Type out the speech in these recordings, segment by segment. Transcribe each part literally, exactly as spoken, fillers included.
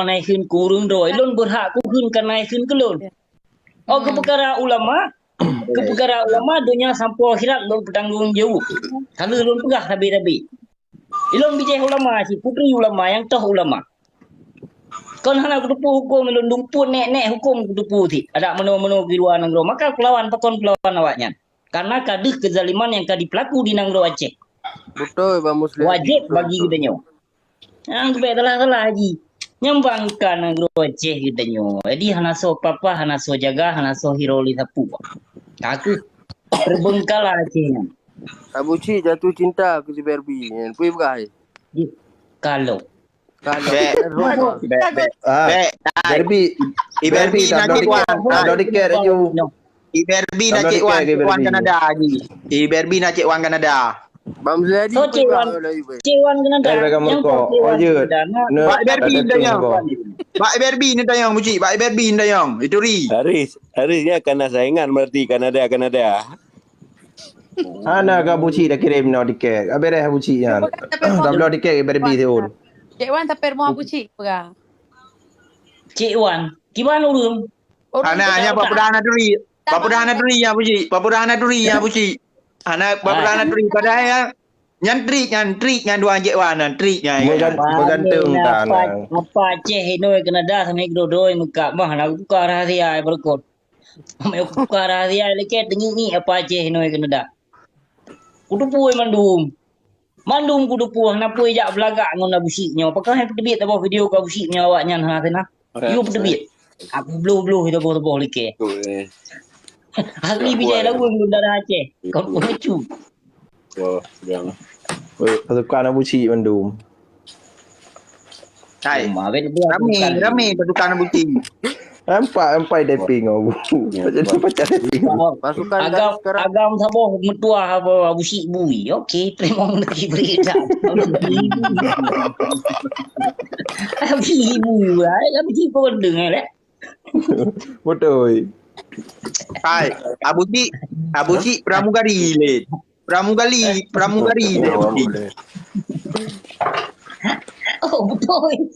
nai kheun keu ureuëng droe. Lôn beurhak kukheun ka nai kheun keu lôn. Oh, keu peukara ulama, keu peukara ulama donya sampoe akhirat lôn peutanggong jaweueb. Ka lheueh lôn peugah sabe-sabe. Ilôn bijéh ulama cit, putri ulama nyang toh ulama. Kon hana kuteupeu huköm ilôn, dumpue nek-nek huköm kuteupeu cit. Adak meunoe-meunoe di luwa nanggroe, maka kulawan, pakon kulawan awaknyan. Karena ka deuh keuzaliman nyang ka dipeulaku di nanggroe Aceh. Beutôi, Bang Muslim. Wajéb bagi geutanyoe. Nyang geubek salah-salah jih. Nyang bangka nanggroe Aceh geutanyoe. Jadi hana soe papa, hana soe jaga, hana soe hiro lé sapeue. Ka kheueh terbengkalai Aceh nyan. Abu Cik jatuh cinta keu si Barbie. Peue peugah? Kalau Kalau Bek. Roba. Bek, bek. Ah, Bek. Barbie, I Barbie Barbie na tak cik bloe wan. tiket, tak bloe tiket laju. I Barbie na Tak bloe cik wan, tiket ke cik wan Barbie? Kanada ni. I Barbie na cik wan Kanada. Bang Zadi So, cik wan, cik wan kena dah. Dari belakang Yang mereka. kau cik Oh, wan je. kena dah. Nak Ne, Bak Barbie ada dah yang. tengok. Bak Barbie ni dah yang, Abu Cik. Bak Barbie ni dah yang. Itu ri. Haris, Haris ya kena saingan berarti Kanada, Kanada. Hana ka Abu Cik dah kirim no tiket. Ka beres Abu Cik nyan. Tak bloe tiket ke Barbie seun. Cik Wan tapi rumah Abu Cik pegang. Cik wan. Kiban urung. Orang Ana tu nya dah bak pedah anak duri. Bak pedah anak duri ya, Abu Cik. Bak pedah anak duri ya, Abu Cik. Ana bak pedah anak duri padahal ya. Nyan trik, nyan trik, nyan dua cik wan, nyan trik nyan. Meugan- Meugantung Apa, tanah. Apa Aceh inoe kena dah samai keudroe-droe meukat mah na buka rahasia ai beurukot. Samai buka rahasia leket teungi-ngi apa Aceh inoe kena dah. Kuteupue mandum. Mandum kuteupue hana peue jak beulagak ngon Abu Cik nyoe. Pakon hai peuteubiet saboh video keu Abu Cik nyoe awaknyan hana kena. Yue peuteubiet. Aku bloh-bloh saboh-saboh leket. Asli bijai lagu ngon darah Aceh. Kau pengecut. Oh, pegang. Oi, pasukan Abu Cik mandum. Hai. Cuma ben dia Rame, rame pasukan Abu Cik. Nampak, nampak tapping Abu. Macam tu macam tapping. Pasukan Agam garis sekarang. Agam saboh meutuah apa Abu Cik bui. Okey, terima kasih berita. Abu Cik bui, ai Abu Cik kau dengar eh. Betul. Hai, Abu Cik, Abu Cik pramugari le. Pramugari, pramugari le Abu Cik. Oh, betul.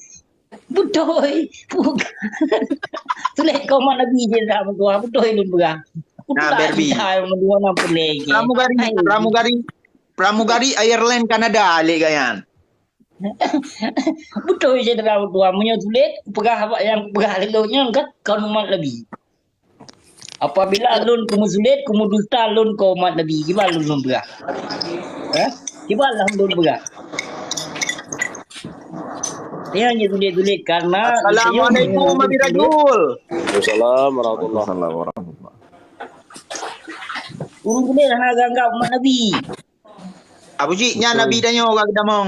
Betul. Tulis kau mak Nabi je dah meutuah. Betul lôn pegang. Nah, Barbie. Hai, meutuah nam pelek. Pramugari, pramugari, pramugari Ireland Kanada le gayan. Betul je dah meutuah. Meunyoe tulis, peugah apa yang peugah lelok nyan kan kau umat Nabi. Apabila lôn keumusulet, keumudusta lôn keu umat Nabi, kiban lôn lôn peugah. Eh? Kiban lah lôn peugah. Dia hanya tulis-tulis karena Assalamualaikum Abi Rajul. Waalaikumsalam warahmatullahi. Assalamualaikum warahmatullahi. Urang boleh hana anggap umat Nabi. Abu Cik nyan Nabi tanyoe ka keudamong.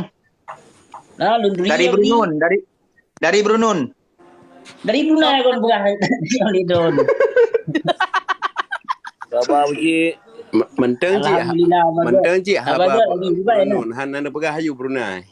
Nah, lôn tulis Dari Nabi. Brunun, dari dari Brunun. Dari Brunei kon peugah yang di Don. Sabar Abu Cik. Menteng cik. Alhamdulillah, bagus. Menteng cik Sabar, haba sabar, Abi, sabar, ya. Brunun. Han anda peugah ayu Brunei.